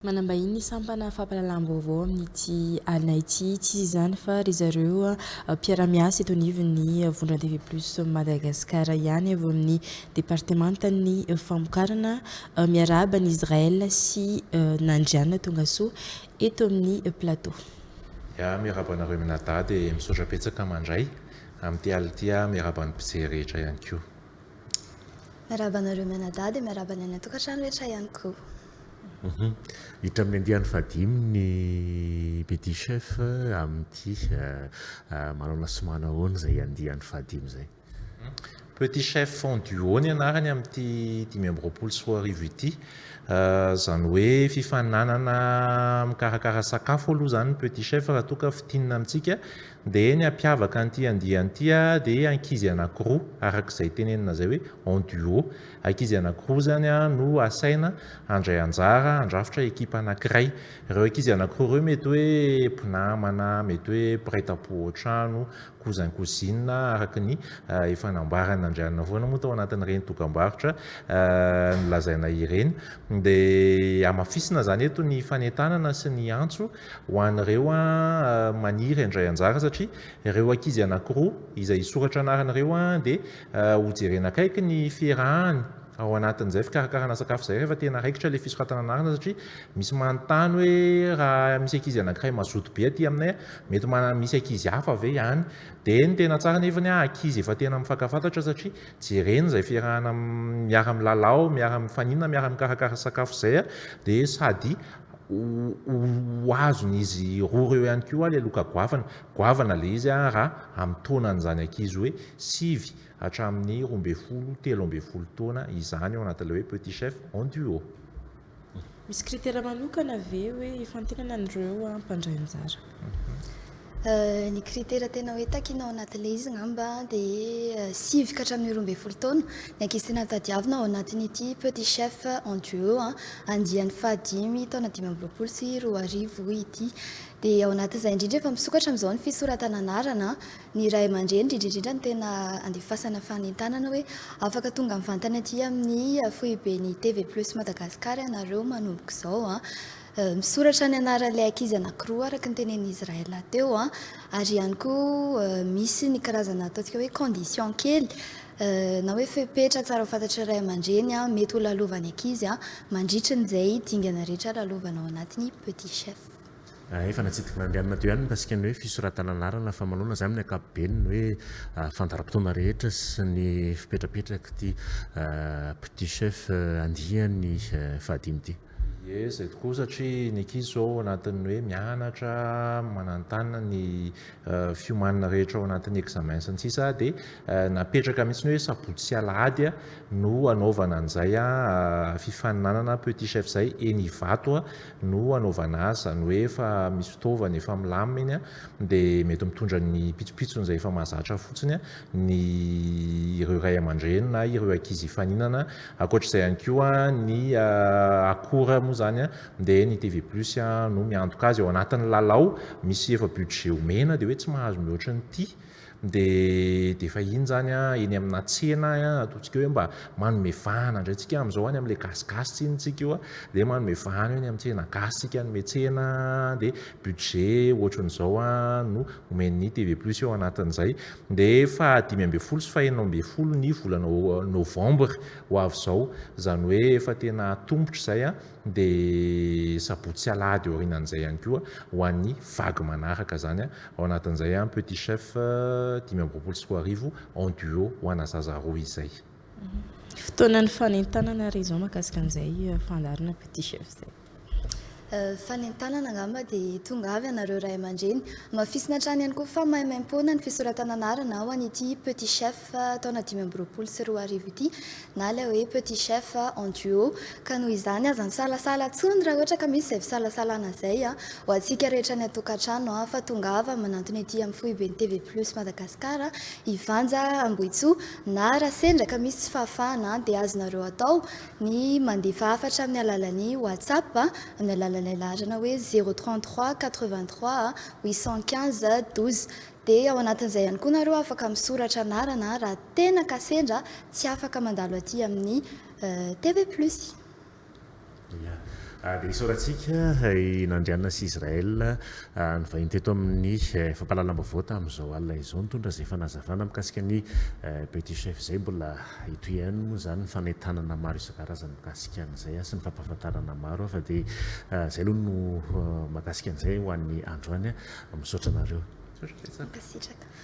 Manambahiny ny sampana fampahalalam-baovao amin'ity alina ity. Tsy iza izany fa ry zareo mpiara-miasa eto anivon'ny Vondrona TV Plus Madagascar ihany avy ao amin'ny departemantan'ny famokarana. Miarahaba an'i Israël sy Nandriana tongasoa eto amin'ny plateau. Ya, miarahaba anareo mianadahy dia misaotra betsaka mandray amin'ity alina ity aho, miarahaba ny mpijery rehetra ihany koa. Miarahaba anareo mianadahy dia miarahaba ny any an-tokantrano rehetra ihany koa. Hiditra amin'ny andiany fahadimy ny Petit Chef amin'ity manaona sy manahoana izay andiany fahadimy izay. Petit Chef en duo ny anarany amin'ity 2025 ity. Izany hoe fifaninanana mikarakara sakafo aloha izany ny Petit Chef raha toa ka fintinina amintsika. Dia ny hampiavaka an'ity andiany ity dia ankizy anankiroa araka izay tenenina izay hoe en duo. Ankizy anankiroa izany no asaina handray anjara handrafitra ekipa anankiray. Ireo ankizy anankiroa ireo mety hoe mpinamana, mety hoe mpiray tampo ao an-trano, cousin cousine araka ny efa nambaran'i Andrianina foana moa tao anatin'ireny dokambarotra nolazaina ireny. Dia hamafisina izany eto ny fanentanana sy ny antso ho an'ireo maniry handray anjara satria ireo ankizy anankiroa izay hisoratra anarana ireo dia hojerena akaiky ny fiarahany ao anatin'izay fikarakarana sakafo izay rehefa tena raikitra ilay fisoratana anarana satria misy manontany hoe raha misy ankizy anankiray mazoto be aty aminay mety misy ankizy hafa ve any dia ny tena tsara nefany ankizy efa tena mifankafantatra satria jerena izay fiarahana miara-milalao miara-mifanina miara-mikarakara sakafo izay dia sady ho azon'izy roa ireo ihany koa ilay loka goavana. Goavana ilay izy raha amin'ny taonan'izany ankizy hoe 9 hatramin'ny 12, 13 taona izany ao anatin'ilay hoe Petit Chef en duo. Misy critère manokana ve hoe hifantenana an'ireo mpandray anjara? Ny critère tena hoe takiana ao anatin'ilay izy angamba dia 9 ka hatramin'ny 12 taona ny ankizy tena tadiavina ao anatin'ity Petit Chef en duo andiany fahadimy taona 2025 ity. Dia ao anatin'izay indrindra efa misokatra amin'izao ny fisoratana anarana, ny ray aman-dreny indrindra indrindra no tena andefasana fanentanana hoe afaka tonga mivantana aty amin'ny foiben'ny TV Plus Madagascar ianareo manomboka izao. Misoratra ny anaran'ilay ankizy anankiroa araka ny tenenin'i Israël teo ary ihany koa misy ny karazana ataontsika hoe condition kely na hoe fepetra tsara ho fantatry ny ray aman-dreny mety ho lalovan'ny ankizy mandritra an'izay dingana rehetra lalovana ao anatin'ny Petit Chef. Efa natsidik'i Nandrianina teo ihany mikasika ny hoe fisoratana anarana fa manaona izany amin'ny ankapobeny ny hoe fandaharam-potoana rehetra sy ny fipetrapetrak'ity Petit Chef andiany fahadimy ity. Ie, izay tokoa satria ny ankizy izao ao anatin'ny hoe mianatra, mananontanona ny fiomanana rehetra ao anatin'ny examen sy ny sisa dia napetraka mihitsy ny hoe sabotsy sy alahady no hanaovana an'izay fifaninanana petit chef izay eny Ivato no hanaovana azy, izany hoe efa misy fitaovana efa milamina eny dia mety mitondra ny pitsopitsony izay efa mahazatra fotsiny ny ireo ray aman-dreny na ireo ankizy hifaninana. Ankoatra izay ihany koa ny akora moa izany dia ny TV Plus no miantoka azy ao anatin'ny lalao, misy efa budget omena dia hoe tsy mahazo mihoatra ny ity dia dia efa iny izany eny amina tsena ataontsika hoe mba manome vahana indray tsika amin'izao any amin'ilay gasigasy tsiny tsika io dia manome vahana eny amin'ny tsena gasy tsika hanome tsena dia budget ohatran'izao no omen'ny TV Plus eo anatin'izay. Dia faha 15 sy faha 16 ny volana novembre ho avy izao, izany hoe efa tena atombotra izay dia sabotsy sy alahady aorianan'izay ihany koa ho an'ny vague manaraka izany ao anatin'izay Petit Chef 2025 en duo ho ana zaza roa izay. Fotoanan'ny fanentanana ary izao mahakasika an'izay fandaharana Petit Chef izay. Fanentanana angamba dia tonga avy ianareo ray aman-dreny. Hamafisina hatrany ihany koa fa maimaimpoana ny fisoratana anarana ho an'ity Petit Chef taona 2025 ity na ilay hoe Petit Chef en duo. Ka noho izany aza misalasala intsony raha ohatra ka misy izay fisalasalana izay ho antsika rehetra any an-tokantrano fa tongava manantona ety amin'ny foiben'ny TV Plus Madagascar Ivanja Ambohitsoa na raha sendra ka misy tsy fahafahana dia azonareo atao ny mandefa hafatra amin'ny alalan'ny WhatsApp amin'ny alalan'ilay laharana hoe zéro 33 83 815 12. Dia ao anatin'izay ihany koa nareo afaka misoratra anarana raha tena ka sendra tsy afaka mandalo aty amin'ny TV Plus. Ya. Dia isaorantsika i Nandrianina sy Israel nivahiny teto amin'ny fampahalalam-baovao tamin'izao alina izao, nitondra izay fanazavana mikasika ny Petit Chef izay. Mbola hitohy ihany moa izany ny fanentanana maro isan-karazany mikasika an'izay sy ny fampahafantarana maro, fa dia izay aloha no mahakasika an'izay ho an'ny androany. Misaotra anareo. Mankasitraka.